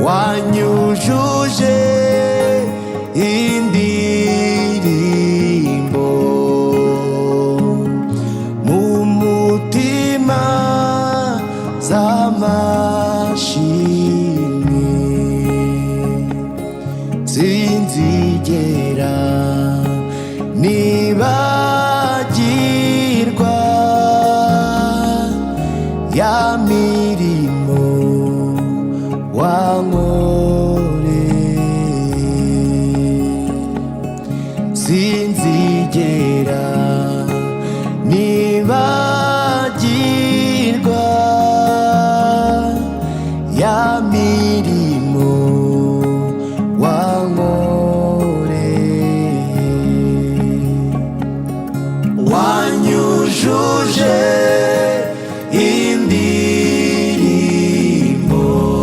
Wanyujuje indirimbo mu mutima z'amashimwe. Sinzigera nibagirwa ya mirimo wankoreye. Sinzigera nibagirwa ya mirimo.